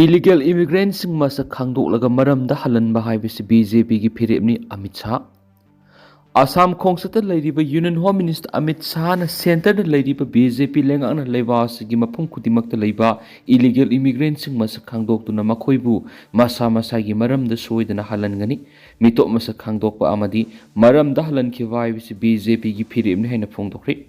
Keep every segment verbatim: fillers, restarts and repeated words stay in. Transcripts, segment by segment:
Illegal immigrantꯁꯤꯡ ꯃꯁꯛ ꯈꯪꯗꯣꯛꯂꯒ ꯃꯔꯝꯗ ꯍꯜꯍꯟꯕ ꯍꯥꯏꯕꯁꯤ BJPꯒꯤ ꯐꯤꯔꯦꯞꯅꯤ꯫ ꯑꯃꯤꯠ ꯁꯥꯍ꯫ ꯑꯁꯥꯝ ꯈꯣꯡꯆꯠꯇ ꯂꯩꯔꯤꯕ Union Home Minister ꯑꯃꯤꯠ ꯁꯥꯍꯅ centreꯗ ꯂꯩꯔꯤꯕ BJP ꯂꯩꯉꯥꯛꯅ ꯂꯩꯕꯥꯛ ꯑꯁꯤꯒꯤ ꯃꯐꯝ ꯈꯨꯗꯤꯡꯃꯛꯇ ꯂꯩꯕ illegal immigrantꯁꯤꯡ ꯃꯁꯛ ꯈꯪꯗꯣꯛꯇꯨꯅ ꯃꯈꯣꯏꯕꯨ ꯃꯁꯥ ꯃꯁꯥꯒꯤ ꯃꯔꯝꯗ ꯁꯣꯏꯗꯅ ꯍꯜꯍꯟꯒꯅꯤ꯫ ꯃꯤꯇꯣꯞ ꯃꯁꯛ ꯈꯪꯗꯣꯛꯄ ꯑꯃꯗꯤ ꯃꯔꯝꯗ ꯍꯜꯍꯟꯈꯤꯕ ꯍꯥꯏꯕꯁꯤ BJPꯒꯤ ꯐꯤꯔꯦꯞꯅꯤ ꯍꯥꯏꯅ ꯐꯣꯡꯗꯣꯛꯈ꯭ꯔꯤ꯫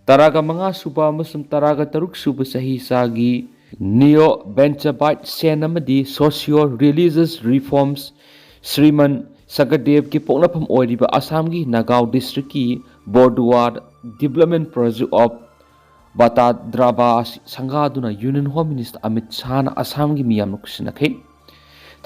ꯇꯔꯥꯒ ꯃꯉꯥ ꯁꯨꯕ ꯑꯃꯁꯨꯡ ꯇꯔꯥꯒ ꯇꯔꯨꯛ ꯁꯨꯕ ꯆꯍꯤꯆꯥꯒꯤ Neo Benjabite Sen ꯑꯃꯗꯤ Socio Religious Reforms ꯁ꯭ꯔꯤꯃꯟ ꯁꯪꯀꯔꯗꯦꯕꯀꯤ ꯄꯣꯛꯅꯐꯝ ꯑꯣꯏꯔꯤꯕ ꯑꯁꯥꯝꯒꯤ ꯅꯥꯒꯥꯎ districtꯀꯤ ꯕꯣꯔꯗꯨꯋꯥꯗ Development Project of ꯕꯇꯥꯗ꯭ꯔꯕꯥ ꯑꯁꯤ ꯁꯪꯒꯥꯗꯨꯅ Union Home Minister ꯑꯃꯤꯠ ꯁꯥꯍꯅ ꯑꯁꯥꯝꯒꯤ ꯃꯤꯌꯥꯝꯅ ꯈꯨꯠꯁꯤꯟꯅꯈꯤ꯫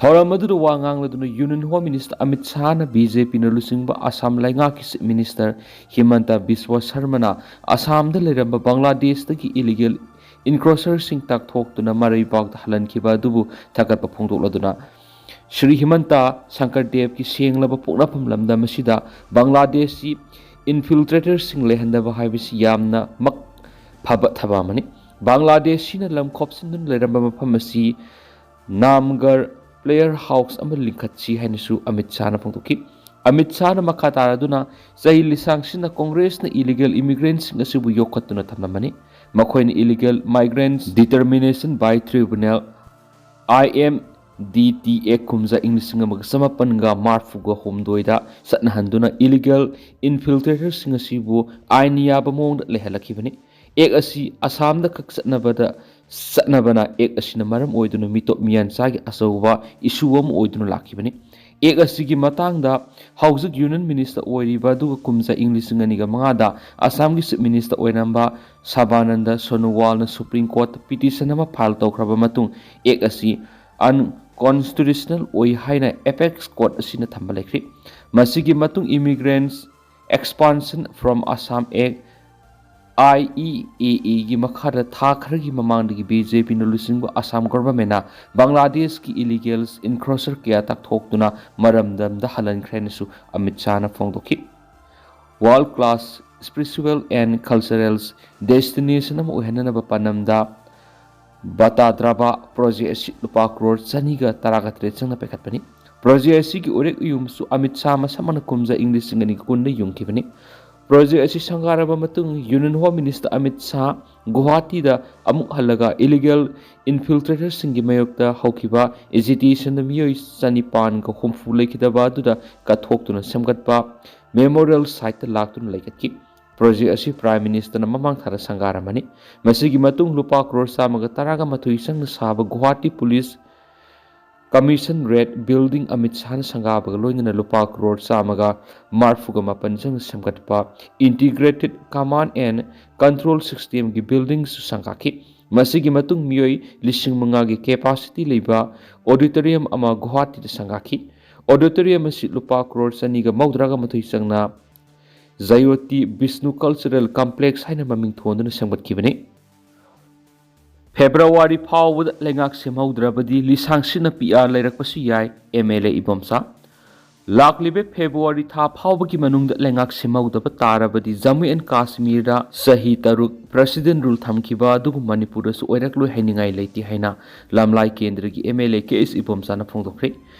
ꯊꯧꯔꯝ ꯑꯗꯨꯗ ꯋꯥ ꯉꯥꯡꯂꯗꯨꯅ Union Home Minister ꯑꯃꯤꯠ ꯁꯥꯍꯅ BJPꯅ ꯂꯨꯆꯤꯡꯕ ꯑꯁꯥꯝ ꯂꯩꯉꯥꯛꯀꯤ Chief Minister ꯍꯤꯃꯟꯇ ꯕꯤꯁ꯭ꯋ ꯁꯔꯃꯅ ꯑꯁꯥꯝꯗ ꯂꯩꯔꯝꯕ ꯕꯪꯒ꯭ꯂꯥꯗꯦꯁꯇꯒꯤ illegal encroacherꯁꯤꯡ ꯇꯥꯛꯊꯣꯛꯇꯨꯅ ꯃꯔꯩꯕꯥꯛꯇ ꯍꯜꯍꯟꯈꯤꯕ ꯑꯗꯨꯕꯨ ꯊꯥꯒꯠꯄ ꯐꯣꯡꯗꯣꯛꯂꯗꯨꯅ ꯁ꯭ꯔꯤ ꯍꯤꯃꯟꯇ ꯁꯪꯀꯔꯗꯦꯕꯀꯤ ꯁꯦꯡꯂꯕ ꯄꯣꯛꯅꯐꯝ ꯂꯝꯗꯝ ꯑꯁꯤꯗ ꯕꯪꯒ꯭ꯂꯥꯗꯦꯁꯀꯤ infiltratorꯁꯤꯡ ꯂꯩꯍꯟꯗꯕ ꯍꯥꯏꯕꯁꯤ ꯌꯥꯝꯅ ꯃꯛ ꯐꯕ ꯊꯕꯛ ꯑꯃꯅꯤ꯫ ꯕꯪꯒ꯭ꯂꯥꯗꯦꯁꯁꯤꯅ ꯂꯝ ꯈꯣꯞꯆꯤꯟꯗꯨꯅ ꯂꯩꯔꯝꯕ ꯃꯐꯝ ꯑꯁꯤ ꯅꯥꯝꯒꯔ player house ꯑꯃ ꯂꯤꯡꯈꯠꯁꯤ ꯍꯥꯏꯅꯁꯨ ꯑꯃꯤꯠ ꯁꯥꯍꯅ ꯐꯣꯡꯗꯣꯛꯈꯤ꯫ ꯑꯃꯤꯠ ꯁꯥꯍꯅ ꯃꯈꯥ ꯇꯥꯔꯗꯨꯅ ꯆꯍꯤ ꯂꯤꯁꯥꯡꯁꯤꯟꯅ ꯀꯣꯡꯒ꯭ꯔꯦꯁꯅ illegal immigrantꯁꯤꯡ ꯑꯁꯤꯕꯨ ꯌꯣꯛꯈꯠꯇꯨꯅ ꯊꯝꯂꯝꯕꯅꯤ꯫ ꯃꯈꯣꯏꯅ Illegal Migrants Determination by Tribunal, IMDT Act ꯀꯨꯝꯖꯥ ꯏꯪ ꯂꯤꯁꯤꯡ ꯑꯃꯒ ꯆꯃꯥꯄꯟꯒ ꯃꯔꯤꯐꯨꯒ ꯍꯨꯝꯗꯣꯏꯗ ꯆꯠꯅꯍꯟꯗꯨꯅ illegal infiltratorꯁꯤꯡ ꯑꯁꯤꯕꯨ ꯑꯥꯏꯟꯅ ꯌꯥꯕ ꯃꯑꯣꯡꯗ ꯂꯩꯍꯜꯂꯛꯈꯤꯕꯅꯤ꯫ Act ꯑꯁꯤ ꯑꯁꯥꯝꯗ ꯈꯛ ꯆꯠꯅꯕꯗ, ꯆꯠꯅꯕꯅ Act ꯑꯁꯤꯅ ꯃꯔꯝ ꯑꯣꯏꯗꯨꯅ ꯃꯤꯇꯣꯞ ꯃꯤꯌꯥꯟꯆꯥꯒꯤ ꯑꯆꯧꯕ issue ꯑꯃ ꯑꯣꯏꯗꯨꯅ ꯂꯥꯛꯈꯤꯕꯅꯤ꯫ Act ꯑꯁꯤꯒꯤ ꯃꯇꯥꯡꯗ ꯍꯧꯖꯤꯛ Union Minister ꯑꯣꯏꯔꯤꯕ ꯑꯗꯨꯒ ꯀꯨꯝꯖꯥ ꯏꯪ ꯂꯤꯁꯤꯡ ꯑꯅꯤꯒ ꯃꯉꯥꯗ ꯑꯁꯥꯝꯒꯤ Chief Minister ꯑꯣꯏꯔꯝꯕ ꯁꯔꯕꯥꯅꯟꯗ ꯁꯣꯅꯣꯋꯥꯜꯅ Supreme Courtꯇ petition ꯑꯃ file ꯇꯧꯈ꯭ꯔꯕ ꯃꯇꯨꯡ Act ꯑꯁꯤ unconstitutional ꯑꯣꯏ ꯍꯥꯏꯅ apex court ꯑꯁꯤꯅ ꯊꯝꯕ ꯂꯩꯈ꯭ꯔꯤ꯫ ꯃꯁꯤꯒꯤ ꯃꯇꯨꯡ Immigrants Expulsion from Assam Act, IEAAꯒꯤ ꯃꯈꯥꯗ ꯊꯥ ꯈꯔꯒꯤ ꯃꯃꯥꯡꯗꯒꯤ BJPꯅ ꯂꯨꯆꯤꯡꯕ ꯑꯁꯥꯝ governmentꯅ ꯕꯪꯒ꯭ꯂꯥꯗꯦꯁꯀꯤ illegal encroacher ꯀꯌꯥ ꯇꯥꯛꯊꯣꯛꯇꯨꯅ ꯃꯔꯝꯗꯝꯗ ꯍꯜꯍꯟꯈ꯭ꯔꯦ ꯍꯥꯏꯅꯁꯨ ꯑꯃꯤꯠ ꯁꯥꯍꯅ ꯐꯣꯡꯗꯣꯛꯈꯤ꯫ World class spiritual and cultural destination ꯑꯃ ꯑꯣꯏꯍꯟꯅꯅꯕ ꯄꯥꯟꯗꯝꯗ ꯕꯇꯥꯗ꯭ꯔꯕꯥ ꯄ꯭ꯔꯣꯖꯦꯛ ꯑꯁꯤ ꯂꯨꯄꯥ ꯀ꯭ꯔꯣꯔ ꯆꯅꯤꯒ ꯇꯔꯥꯒ ꯇꯔꯦꯠ ꯆꯪꯅ ꯄꯥꯏꯈꯠꯄꯅꯤ꯫ ꯄ꯭ꯔꯣꯖꯦꯛ ꯑꯁꯤꯒꯤ ꯎꯔꯦꯛ ꯎꯌꯨꯡꯁꯨ ꯑꯃꯤꯠ ꯁꯥꯍ ꯃꯁꯥꯃꯛꯅ ꯀꯨꯝꯖꯥ ꯏꯪ ꯂꯤꯁꯤꯡ ꯑꯅꯤꯒ ꯀꯨꯟꯗ ꯌꯨꯡꯈꯤꯕꯅꯤ꯫ ꯄ꯭ꯔꯣꯖꯦꯛ ꯑꯁꯤ ꯁꯪꯒꯥꯔꯕ ꯃꯇꯨꯡ Union Home Minister Amit Shah ꯒꯨꯋꯥꯍꯥꯇꯤꯗ ꯑꯃꯨꯛ ꯍꯜꯂꯒ illegal infiltratorꯁꯤꯡꯒꯤ ꯃꯥꯌꯣꯛꯇ ꯍꯧꯈꯤꯕ agitationꯗ ꯃꯤꯑꯣꯏ ꯆꯅꯤꯄꯥꯟꯒ ꯍꯨꯝꯐꯨ ꯂꯩꯈꯤꯗꯕ ꯑꯗꯨꯗ ꯀꯠꯊꯣꯛꯇꯨꯅ ꯁꯦꯝꯒꯠꯄ memorial siteꯇ ꯂꯥꯛꯇꯨꯅ ꯂꯩꯈꯠꯈꯤ꯫ ꯄ꯭ꯔꯣꯖꯦꯛ ꯑꯁꯤ Prime Ministerꯅ ꯃꯃꯥꯡ ꯊꯥꯗ ꯁꯪꯒꯥꯔꯝꯕꯅꯤ꯫ ꯃꯁꯤꯒꯤ ꯃꯇꯨꯡ ꯂꯨꯄꯥ ꯀ꯭ꯔꯣꯔ ꯆꯥꯝꯃꯒ ꯇꯔꯥꯒ ꯃꯥꯊꯣꯏ ꯆꯪꯅ ꯁꯥꯕ Guwahati Police Commissionerate building Amit ꯁꯥꯍꯅ ꯁꯪꯒꯥꯕꯒ ꯂꯣꯏꯅꯅ ꯂꯨꯄꯥ ꯀ꯭ꯔꯣꯔ ꯆꯥꯝꯃꯒ ꯃꯔꯤꯐꯨꯒ ꯃꯥꯄꯟ ꯆꯪꯅ ꯁꯦꯝꯒꯠꯄ Integrated Command and Control Systemꯒꯤ buildingꯁꯨ ꯁꯪꯒꯥꯈꯤ꯫ ꯃꯁꯤꯒꯤ ꯃꯇꯨꯡ ꯃꯤꯑꯣꯏ ꯂꯤꯁꯤꯡ ꯃꯉꯥꯒꯤ capacity ꯂꯩꯕ auditorium ꯑꯃ ꯒꯨꯋꯥꯍꯥꯇꯤꯗ ꯁꯪꯒꯥꯈꯤ꯫ Auditorium ꯑꯁꯤ ꯂꯨꯄꯥ ꯀ꯭ꯔꯣꯔ ꯆꯅꯤꯒ ꯃꯧꯗ꯭ꯔꯥꯒ ꯃꯥꯊꯣꯏ ꯆꯪꯅ ꯖꯌꯣꯇꯤ ꯕꯤꯁꯅꯨ Cultural Complex ꯍꯥꯏꯅ ꯃꯃꯤꯡ ꯊꯣꯟꯗꯨꯅ ꯁꯦꯝꯒꯠꯈꯤꯕꯅꯤ꯫ ꯐꯦꯕ꯭ꯔꯨꯋꯥꯔꯤ ꯐꯥꯎꯕꯗ ꯂꯩꯉꯥꯛ ꯁꯦꯝꯍꯧꯗ꯭ꯔꯕꯗꯤ ꯂꯤꯁꯥꯡꯁꯤꯠꯅ PR ꯂꯩꯔꯛꯄꯁꯨ ꯌꯥꯏ, MLA ꯏꯕꯣꯝꯆꯥ꯫ ꯂꯥꯛꯂꯤꯕ ꯐꯦꯕ꯭ꯔꯨꯋꯥꯔꯤ ꯊꯥ ꯐꯥꯎꯕꯒꯤ ꯃꯅꯨꯡꯗ ꯂꯩꯉꯥꯛ ꯁꯦꯝꯍꯧꯗꯕ ꯇꯥꯔꯕꯗꯤ ꯖꯝꯃꯨ ꯑꯦꯟ ꯀꯥꯁꯃꯤꯔꯗ ꯆꯍꯤ ꯇꯔꯨꯛ President Rule ꯊꯝꯈꯤꯕ ꯑꯗꯨꯒꯨꯝ ꯃꯅꯤꯄꯨꯔꯗꯁꯨ ꯑꯣꯏꯔꯛꯂꯣꯏ ꯍꯥꯏꯅꯤꯡꯉꯥꯏ ꯂꯩꯇꯦ ꯍꯥꯏꯅ ꯂꯝꯂꯥꯏ ꯀꯦꯟꯗ꯭ꯔꯒꯤ MLA ꯀꯦ ꯑꯦꯁ ꯏꯕꯣꯝꯆꯥꯅ ꯐꯣꯡꯗꯣꯛꯈ꯭ꯔꯦ꯫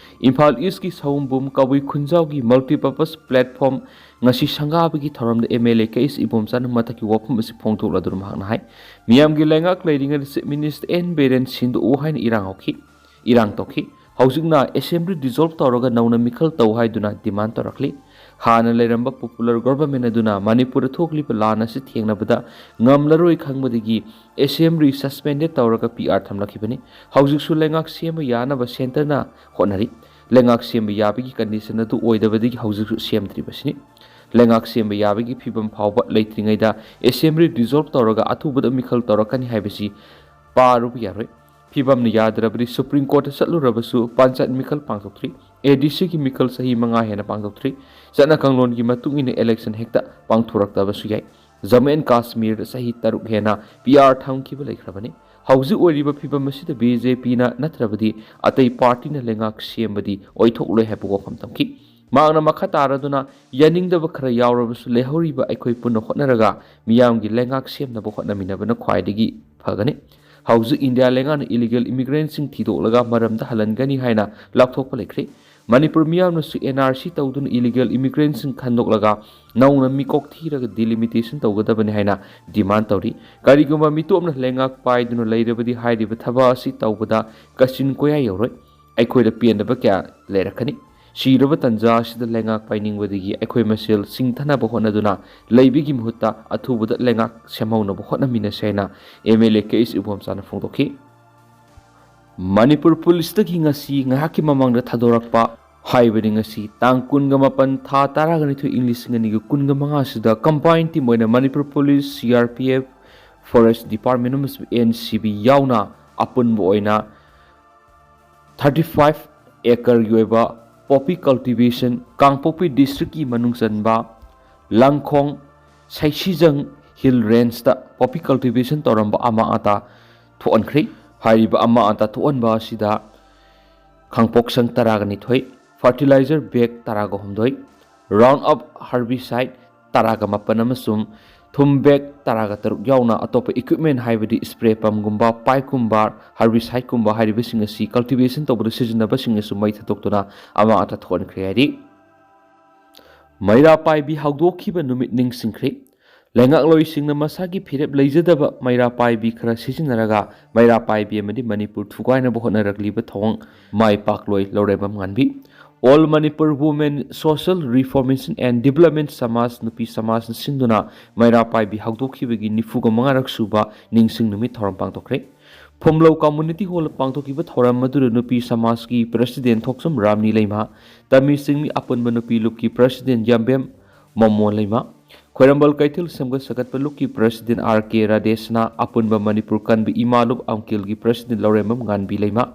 ꯏꯝꯐꯥꯜ Eastꯀꯤ ꯁꯑꯣꯝꯕꯨꯝ ꯀꯕꯨꯏ ꯈꯨꯟꯖꯥꯎꯒꯤ multipurpose platform ꯉꯁꯤ ꯁꯪꯒꯥꯕꯒꯤ ꯊꯧꯔꯝꯗ MLA ꯀꯦ ꯑꯦꯁ ꯏꯕꯣꯝꯆꯥꯅ ꯃꯊꯛꯀꯤ ꯋꯥꯐꯝ ꯑꯁꯤ ꯐꯣꯡꯗꯣꯛꯂꯗꯨꯅ ꯃꯍꯥꯛꯅ ꯍꯥꯏ, ꯃꯤꯌꯥꯝꯒꯤ ꯂꯩꯉꯥꯛ ꯂꯩꯔꯤꯉꯩꯗ Chief Minister ꯑꯦꯟ ꯕꯤꯔꯦꯟ ꯁꯤꯟꯗꯣꯛꯎ ꯍꯥꯏꯅ ꯏꯔꯥꯡ ꯍꯧꯈꯤ, ꯏꯔꯥꯡ ꯇꯧꯈꯤ꯫ ꯍꯧꯖꯤꯛꯅ Assembly dissolve ꯇꯧꯔꯒ ꯅꯧꯅ ꯃꯤꯈꯜ ꯇꯧ ꯍꯥꯏꯗꯨꯅ demand ꯇꯧꯔꯛꯂꯤ꯫ ꯍꯥꯟꯅ ꯂꯩꯔꯝꯕ popular government ꯑꯗꯨꯅ ꯃꯅꯤꯄꯨꯔꯗ ꯊꯣꯛꯂꯤꯕ ꯂꯥꯟ ꯑꯁꯤ ꯊꯦꯡꯅꯕꯗ ꯉꯝꯂꯔꯣꯏ ꯈꯪꯕꯗꯒꯤ Assembly suspended ꯇꯧꯔꯒ PR ꯊꯝꯂꯛꯈꯤꯕꯅꯤ꯫ ꯍꯧꯖꯤꯛꯁꯨ ꯂꯩꯉꯥꯛ ꯁꯦꯝꯕ ꯌꯥꯅꯕ centreꯅ ꯍꯣꯠꯅꯔꯤ꯫ ꯂꯩꯉꯥꯛ ꯁꯦꯝꯕ ꯌꯥꯕꯒꯤ condition ꯑꯗꯨ ꯑꯣꯏꯗꯕꯗꯒꯤ ꯍꯧꯖꯤꯛꯁꯨ ꯁꯦꯝꯗ꯭ꯔꯤꯕꯁꯤꯅꯤ꯫ ꯂꯩꯉꯥꯛ ꯁꯦꯝꯕ ꯌꯥꯕꯒꯤ ꯐꯤꯕꯝ ꯐꯥꯎꯕ ꯂꯩꯇ꯭ꯔꯤꯉꯩꯗ Assembly dissolve ꯇꯧꯔꯒ ꯑꯊꯨꯕꯗ ꯃꯤꯈꯜ ꯇꯧꯔꯛꯀꯅꯤ ꯍꯥꯏꯕꯁꯤ ꯄꯥꯔꯨꯕ ꯌꯥꯔꯣꯏ꯫ ꯐꯤꯕꯝꯅ ꯌꯥꯗ꯭ꯔꯕꯗꯤ Supreme Courtꯇ ꯆꯠꯂꯨꯔꯕꯁꯨ ꯄꯟꯆꯥꯌꯠ ꯃꯤꯈꯜ ꯄꯥꯡꯊꯣꯛꯇ꯭ꯔꯤ꯫ ADCꯒꯤ ꯃꯤꯈꯜ ꯆꯍꯤ ꯃꯉꯥ ꯍꯦꯟꯅ ꯄꯥꯡꯊꯣꯛꯇ꯭ꯔꯤ꯫ ꯆꯠꯅ ꯀꯥꯡꯂꯣꯟꯒꯤ ꯃꯇꯨꯡ ꯏꯟꯅ election ꯍꯦꯛꯇ ꯄꯥꯡꯊꯣꯔꯛꯇꯕꯁꯨ ꯌꯥꯏ꯫ ꯖꯝꯃꯨ ꯑꯦꯟ ꯀꯥꯁꯃꯤꯔꯗ ꯆꯍꯤ ꯇꯔꯨꯛ ꯍꯦꯟꯅ PR ꯊꯝꯈꯤꯕ ꯂꯩꯈ꯭ꯔꯕꯅꯤ꯫ ꯍꯧꯖꯤꯛ ꯑꯣꯏꯔꯤꯕ ꯐꯤꯕꯝ ꯑꯁꯤꯗ BJPꯅ ꯅꯠꯇ꯭ꯔꯕꯗꯤ ꯑꯇꯩ partyꯅ ꯂꯩꯉꯥꯛ ꯁꯦꯝꯕꯗꯤ ꯑꯣꯏꯊꯣꯛꯂꯣꯏ ꯍꯥꯏꯕ ꯋꯥꯐꯝ ꯊꯝꯈꯤ꯫ ꯃꯍꯥꯛꯅ ꯃꯈꯥ ꯇꯥꯔꯗꯨꯅ, ꯌꯥꯅꯤꯡꯗꯕ ꯈꯔ ꯌꯥꯎꯔꯕꯁꯨ ꯂꯩꯍꯧꯔꯤꯕ ꯑꯩꯈꯣꯏ ꯄꯨꯟꯅ ꯍꯣꯠꯅꯔꯒ ꯃꯤꯌꯥꯝꯒꯤ ꯂꯩꯉꯥꯛ ꯁꯦꯝꯅꯕ ꯍꯣꯠꯅꯃꯤꯟꯅꯕꯅ ꯈ꯭ꯋꯥꯏꯗꯒꯤ ꯐꯒꯅꯤ꯫ ꯍꯧꯖꯤꯛ ꯏꯟꯗꯤꯌꯥ ꯂꯩꯉꯥꯛꯅ ꯏꯂꯤꯒꯦꯜ ꯏꯃꯤꯒ꯭ꯔꯦꯟꯁꯤꯡ ꯊꯤꯗꯣꯛꯂꯒ ꯃꯔꯝꯗ ꯍꯜꯍꯟꯒꯅꯤ ꯍꯥꯏꯅ ꯂꯥꯎꯊꯣꯛꯄ ꯂꯩꯈ꯭ꯔꯦ꯫ ꯃꯅꯤꯄꯨꯔ ꯃꯤꯌꯥꯝꯅꯁꯨ ꯑꯦꯟ ꯑꯥꯔ ꯁꯤ ꯇꯧꯗꯨꯅ ꯏꯂꯤꯒꯦꯜ ꯏꯃꯤꯒ꯭ꯔꯦꯟꯁꯤꯡ ꯈꯟꯗꯣꯛꯂꯒ ꯅꯧꯅ ꯃꯤꯀꯣꯛ ꯊꯤꯔꯒ ꯗꯤꯂꯤꯃꯤꯇꯦꯁꯟ ꯇꯧꯒꯗꯕꯅꯤ ꯍꯥꯏꯅ ꯗꯤꯃꯥꯟ ꯇꯧꯔꯤ꯫ ꯀꯔꯤꯒꯨꯝꯕ ꯃꯤꯇꯣꯞꯅ ꯂꯩꯉꯥꯛ ꯄꯥꯏꯗꯨꯅ ꯂꯩꯔꯕꯗꯤ ꯍꯥꯏꯔꯤꯕ ꯊꯕꯛ ꯑꯁꯤ ꯇꯧꯕꯗ ꯀꯥꯆꯤꯟ ꯀꯣꯌꯥ ꯌꯧꯔꯣꯏ꯫ ꯑꯩꯈꯣꯏꯗ ꯄꯦꯟꯗꯕ ꯀꯌꯥ ꯂꯩꯔꯛꯀꯅꯤ꯫ ꯁꯤꯔꯕ ꯇꯟꯖꯥ ꯑꯁꯤꯗ ꯂꯩꯉꯥꯛ ꯄꯥꯏꯅꯤꯡꯕꯗꯒꯤ ꯑꯩꯈꯣꯏ ꯃꯁꯦꯜ ꯁꯤꯡꯊꯅꯕ ꯍꯣꯠꯅꯗꯨꯅ ꯂꯩꯕꯒꯤ ꯃꯍꯨꯠꯇ ꯑꯊꯨꯕꯗ ꯂꯩꯉꯥꯛ ꯁꯦꯝꯍꯧꯅꯕ ꯍꯣꯠꯅꯃꯤꯟꯅꯁꯤ ꯍꯥꯏꯅ ꯑꯦꯝ ꯑꯦꯜ ꯑꯦ ꯀꯦ ꯑꯦꯁ ꯏꯕꯣꯝꯆꯥꯅ ꯐꯣꯡꯗꯣꯛꯈꯤ꯫ ꯃꯅꯤꯄꯨꯔ ꯄꯨꯂꯤꯁꯇꯒꯤ ꯉꯁꯤ ꯉꯥꯏꯍꯥꯛꯀꯤ ꯃꯃꯥꯡꯗ ꯊꯥꯗꯣꯔꯛꯄ ꯍꯥꯏꯕꯗꯤ ꯉꯁꯤ ꯇꯥꯡ ꯀꯨꯟꯒ ꯃꯥꯄꯟ ꯊꯥ ꯇꯔꯥꯒ ꯅꯤꯊꯣꯏ ꯏꯪ ꯂꯤꯁꯤꯡ ꯑꯅꯤꯒ ꯀꯨꯟꯒ ꯃꯉꯥꯁꯤꯗ ꯀꯝꯕꯥꯏꯟ ꯇꯤꯝ ꯑꯣꯏꯅ Manipur police, C R P F, forest department ꯑꯃꯁꯨꯡ ꯑꯦꯟ ꯁꯤ ꯕꯤ ꯌꯥꯎꯅ ꯑꯄꯨꯟꯕ ꯑꯣꯏꯅ ꯊꯥꯔꯇꯤ ꯐꯥꯏꯚ ꯑꯦꯀꯔꯒꯤ ꯑꯣꯏꯕ ꯄꯣꯄꯤ ꯀꯜꯇꯤꯚꯦꯁꯟ, ꯀꯥꯡꯄꯣꯛꯄꯤ ꯗꯤꯁꯇ꯭ꯔꯤꯛꯀꯤ ꯃꯅꯨꯡ ꯆꯟꯕ ꯂꯪꯈꯣꯡ ꯁꯩꯁꯤꯖꯪ ꯍꯤꯜ ꯔꯦꯟꯖꯇ ꯄꯣꯄꯤ ꯀꯜꯇꯤꯚꯦꯁꯟ ꯇꯧꯔꯝꯕ ꯑꯃꯥꯡ ꯑꯇꯥ ꯊꯣꯛꯍꯟꯈ꯭ꯔꯦ꯫ ꯍꯥꯏꯔꯤꯕ ꯑꯃꯥꯡ ꯑꯇꯥ ꯊꯣꯛꯍꯟꯕ ꯑꯁꯤꯗ ꯈꯥꯡꯄꯣꯛꯁꯪ ꯇꯔꯥꯒ ꯅꯤꯊꯣꯏ, ꯐꯔꯇꯤꯂꯥꯏꯖꯔ ꯕꯦꯒ ꯇꯔꯥꯒ ꯍꯨꯝꯗꯣꯏ, ꯔꯥꯎꯟ ꯑꯞ ꯍꯔꯕꯤꯁꯥꯏꯠ ꯇꯔꯥꯒ ꯃꯥꯄꯟ ꯑꯃꯁꯨꯡ ꯊꯨꯝ ꯕꯦꯒ ꯇꯔꯥꯒ ꯇꯔꯨꯛ ꯌꯥꯎꯅ ꯑꯇꯣꯞꯄ ꯏꯀ꯭ꯋꯤꯞꯃꯦꯟ ꯍꯥꯏꯕꯗꯤ ꯁ꯭ꯄ꯭ꯔꯦ ꯄꯝꯒꯨꯝꯕ, ꯄꯥꯏꯞꯀꯨꯝꯕ, ꯍꯔꯕꯤꯁꯥꯏꯠꯀꯨꯝꯕ ꯍꯥꯏꯔꯤꯕꯁꯤꯡ ꯑꯁꯤ ꯀꯜꯇꯤꯚꯦꯁꯟ ꯇꯧꯕꯗ ꯁꯤꯖꯤꯟꯅꯕꯁꯤꯡ ꯑꯁꯤ ꯃꯩ ꯊꯥꯗꯣꯛꯇꯨꯅ ꯑꯃꯥꯡ ꯑꯇꯥ ꯊꯣꯛꯍꯟꯈ꯭ꯔꯦ ꯍꯥꯏꯔꯤ꯫ ꯃꯩꯔꯥ ꯄꯥꯏꯕꯤ ꯍꯧꯗꯣꯛꯈꯤꯕ ꯅꯨꯃꯤꯠ ꯅꯤꯡꯁꯤꯡꯈ꯭ꯔꯦ꯫ ꯂꯩꯉꯥꯛꯂꯣꯏꯁꯤꯡꯅ ꯃꯁꯥꯒꯤ ꯐꯤꯔꯦꯞ ꯂꯩꯖꯗꯕ ꯃꯩꯔꯥ ꯄꯥꯏꯕꯤ ꯈꯔ ꯁꯤꯖꯤꯟꯅꯔꯒ ꯃꯩꯔꯥ ꯄꯥꯏꯕꯤ ꯑꯃꯗꯤ ꯃꯅꯤꯄꯨꯔ ꯊꯨꯒꯥꯏꯅꯕ ꯍꯣꯠꯅꯔꯛꯂꯤꯕ ꯊꯧꯑꯣꯡ ꯃꯥꯏ ꯄꯥꯛꯂꯣꯏ ꯂꯧꯔꯦꯝꯕꯝ ꯉꯥꯟꯕꯤ꯫ All Manipur Women Social Reformation and Development ꯁꯃꯥꯖ, ꯅꯨꯄꯤ ꯁꯃꯥꯖꯅ ꯁꯤꯟꯗꯨꯅ ꯃꯩꯔꯥ ꯄꯥꯏꯕꯤ ꯍꯧꯗꯣꯛꯈꯤꯕꯒꯤ ꯅꯤꯐꯨꯒ ꯃꯉꯥꯔꯛ ꯁꯨꯕ ꯅꯤꯡꯁꯤꯡ ꯅꯨꯃꯤꯠ ꯊꯧꯔꯝ ꯄꯥꯡꯊꯣꯛꯈ꯭ꯔꯦ꯫ ꯐꯨꯝꯂꯧ ꯀꯝꯃꯨꯅꯤꯇꯤ ꯍꯣꯜꯗ ꯄꯥꯡꯊꯣꯛꯈꯤꯕ ꯊꯧꯔꯝ ꯑꯗꯨꯗ ꯅꯨꯄꯤ ꯁꯃꯥꯖꯀꯤ ꯄ꯭ꯔꯁꯤꯗꯦꯟ ꯊꯣꯛꯆꯝ ꯔꯥꯝꯅꯤ ꯂꯩꯃ, ꯇꯃꯤ ꯆꯤꯡꯃꯤ ꯑꯄꯨꯟꯕ ꯅꯨꯄꯤ ꯂꯨꯞꯀꯤ ꯄ꯭ꯔꯁꯤꯗꯦꯟ ꯌꯥꯝꯕꯦꯝ ꯃꯣꯃꯣꯟ ꯂꯩꯃ, ꯈ꯭ꯋꯥꯏꯔꯝꯕꯟ ꯀꯩꯊꯦꯜ ꯁꯦꯝꯒꯠ ꯁꯥꯒꯠꯄ ꯂꯨꯞꯀꯤ ꯄ꯭ꯔꯁꯤꯗꯦꯟ ꯑꯥꯔ ꯀꯦ ꯔꯥꯙꯦꯁꯅꯥ, ꯑꯄꯨꯟꯕ ꯃꯅꯤꯄꯨꯔ ꯀꯟꯕ ꯏꯃꯥ ꯂꯨꯞ ꯑꯪꯀꯤꯜꯒꯤ ꯄ꯭ꯔꯁꯤꯗꯦꯟ ꯂꯧꯔꯦꯝꯕꯝ ꯉꯥꯟꯕꯤ ꯂꯩꯃ,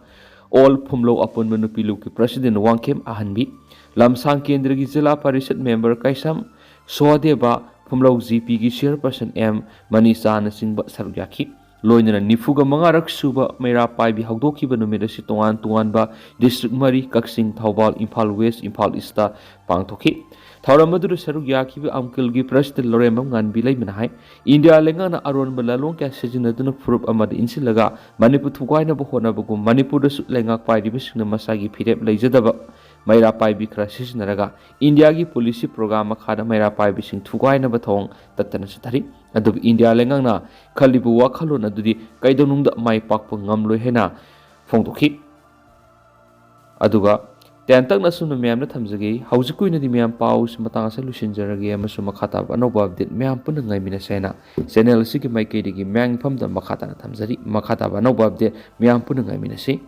ꯑꯣꯜ ꯐꯨꯝꯂꯧ ꯑꯄꯨꯟꯕ ꯅꯨꯄꯤ ꯂꯨꯞꯀꯤ ꯄ꯭ꯔꯁꯤꯗꯦꯟ ꯋꯥꯡꯈꯦꯝ ꯑꯍꯟꯕꯤ, ꯂꯝꯁꯥꯡ ꯀꯦꯟꯗ꯭ꯔꯒꯤ ꯖꯤꯂꯥ ꯄꯔꯤꯁꯠ ꯃꯦꯝꯕꯔ ꯀꯩꯁꯥꯝ ꯁꯣꯍꯗꯦꯕ, ꯐꯨꯝꯂꯧ ꯖꯤ ꯄꯤꯒꯤ ꯆꯤꯌꯔꯄꯔꯁꯟ ꯑꯦꯝ ꯃꯅꯤꯆꯥꯅꯆꯤꯡꯕ ꯁꯔꯨꯛ ꯌꯥꯈꯤ꯫ ꯂꯣꯏꯅꯅ ꯅꯤꯐꯨꯒ ꯃꯉꯥꯔꯛ ꯁꯨꯕ ꯃꯩꯔꯥ ꯄꯥꯏꯕꯤ ꯍꯧꯗꯣꯛꯈꯤꯕ ꯅꯨꯃꯤꯠ ꯑꯁꯤ ꯇꯣꯉꯥꯟ ꯇꯣꯉꯥꯟꯕ district ꯃꯔꯤ, ꯀꯛꯆꯤꯡ, ꯊꯧꯕꯥꯜ, ꯏꯝꯐꯥꯜ West, ꯏꯝꯐꯥꯜ Eastꯇ ꯄꯥꯡꯊꯣꯛꯈꯤ꯫ ꯊꯧꯔꯝ ꯑꯗꯨꯗ ꯁꯔꯨꯛ ꯌꯥꯈꯤꯕ ꯑꯝꯀꯤꯜꯒꯤ president ꯂꯧꯔꯦꯝꯕꯝ ꯉꯥꯟꯕꯤ ꯂꯩꯃꯅ ꯍꯥꯏ, ꯏꯟꯗꯤꯌꯥ ꯂꯩꯉꯥꯛꯅ ꯑꯔꯣꯟꯕ ꯂꯥꯂꯣꯡ ꯀꯌꯥ ꯁꯤꯖꯤꯟꯅꯗꯨꯅ ꯐꯨꯔꯨꯞ ꯑꯃꯗ ꯏꯟꯁꯤꯜꯂꯒ ꯃꯅꯤꯄꯨꯔ ꯊꯨꯒꯥꯏꯅꯕ ꯍꯣꯠꯅꯕꯒꯨꯝ ꯃꯅꯤꯄꯨꯔꯗꯁꯨ ꯂꯩꯉꯥꯛ ꯄꯥꯏꯔꯤꯕꯁꯤꯡꯅ ꯃꯁꯥꯒꯤ ꯐꯤꯔꯦꯞ ꯂꯩꯖꯗꯕ ꯃꯩꯔꯥ ꯄꯥꯏꯕꯤ ꯈꯔ ꯁꯤꯖꯤꯟꯅꯔꯒ ꯏꯟꯗꯤꯌꯥꯒꯤ policy program ꯃꯈꯥꯗ ꯃꯩꯔꯥ ꯄꯥꯏꯕꯤꯁꯤꯡ ꯊꯨꯒꯥꯏꯅꯕ ꯊꯧꯑꯣꯡ ꯇꯠꯇꯅ ꯆꯠꯊꯔꯤ꯫ ꯑꯗꯨꯕꯨ ꯏꯟꯗꯤꯌꯥ ꯂꯩꯉꯥꯛꯅ ꯈꯜꯂꯤꯕ ꯋꯥꯈꯜꯂꯣꯟ ꯑꯗꯨꯗꯤ ꯀꯩꯗꯧꯅꯨꯡꯗ ꯃꯥꯏ ꯄꯥꯛꯄ ꯉꯝꯂꯣꯏ ꯍꯥꯏꯅ ꯐꯣꯡꯗꯣꯛꯈꯤ꯫ ꯑꯗꯨꯒ ꯇꯦꯟꯇꯛꯅ ꯑꯁꯨꯝꯅ ꯃꯌꯥꯝꯗ ꯊꯝꯖꯒꯦ꯫ ꯍꯧꯖꯤꯛꯀꯤ ꯑꯣꯏꯅꯗꯤ ꯃꯌꯥꯝ ꯄꯥꯎꯁꯤ ꯃꯇꯥꯡ ꯑꯁꯤꯗ ꯂꯣꯏꯁꯤꯟꯖꯔꯒꯦ ꯑꯃꯁꯨꯡ ꯃꯈꯥ ꯇꯥꯕ ꯑꯅꯧꯕ update ꯃꯌꯥꯝ ꯄꯨꯟꯅ ꯉꯥꯏꯃꯤꯟꯅꯁꯦ ꯍꯥꯏꯅ channel ꯑꯁꯤꯒꯤ ꯃꯥꯏꯀꯩꯗꯒꯤ ꯃꯌꯥꯝꯒꯤ ꯃꯐꯝꯗ ꯃꯈꯥ ꯇꯥꯅ ꯊꯝꯖꯔꯤ꯫ ꯃꯈꯥ ꯇꯥꯕ ꯑꯅꯧꯕ update ꯃꯌꯥꯝ ꯄꯨꯟꯅ ꯉꯥꯏꯃꯤꯟꯅꯁꯤ꯫